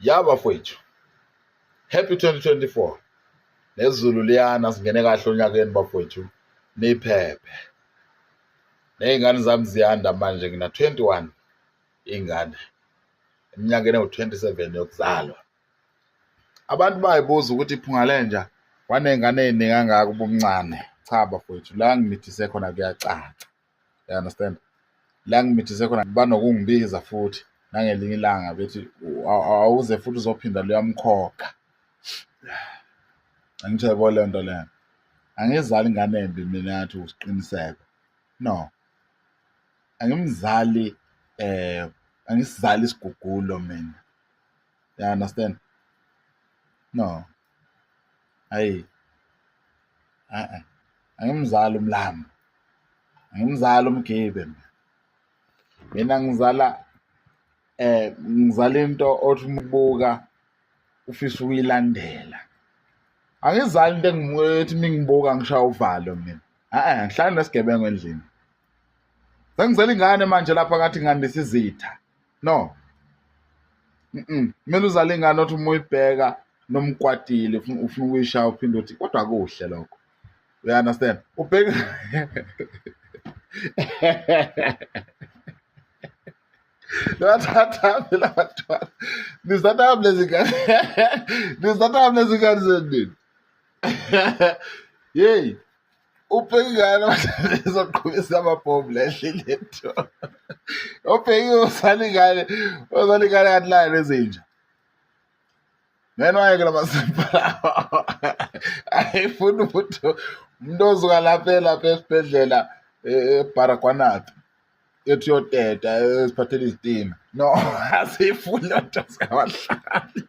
Ya bafowethu, happy 2024. Nezulu liyana, singene kahle onyakeni bafowethu, niphephe. Ney'ngane zami ziyanda manje, ngina 21 iy'ngane eminyakeni ewu-27 yokuzalwa. Abantu bayibuza ukuthi iphunga lenja waney'ngane ey'ningi kangaka ubumncane. Cha bafowethu, la ngimithise khona kuyacaca. You understand? La ngimithise khona banokungibiza futhi nangelinye ilanga bethi awuze futhi uzophinda luyamkhokha. Angithi yayibona leyo nto leyo. Angizali ingane embi mina ngathi usiqiniseko. No. Angimzali angisizali isigugulo mina. You understand? No. Ayi. Eh. Angimzali umlambo. Angimzali umgibe mina. Mina ngizala ngizala into othi uma ubuka ufisa ukuyilandela. Angizali into ethi uma ngibuka ngishaya uvalo mina. E-e, ngihlala nesigebengu endlini. Sengizela ingane manje lapha ngathi ngandisa izitha. No. Kumele uzale ingane othi uma uyibheka noma ukwatile ufuna ukuyishaya uphinde uthi kodwa kuhle lokho. You understand? Ubheka Niwathathaphi la bantwana? Nizithathaphi lezi ngane? Nizithathaphi lezi ngane zenu nina? Yeyi, ubheka ingane izoqhubisa amabhomu la endlini yethu. Ubheke uzala ingane, uzala ingane kanti layo lezinja. Ngeke wayeke lamasimba lawa. Ayifuni umuntu umuntu ozuka lapha lapha esibhedlela eBaragwanath ethi uyoteta eziphathela izitina. No, asiyifuni loo nto singabahlali.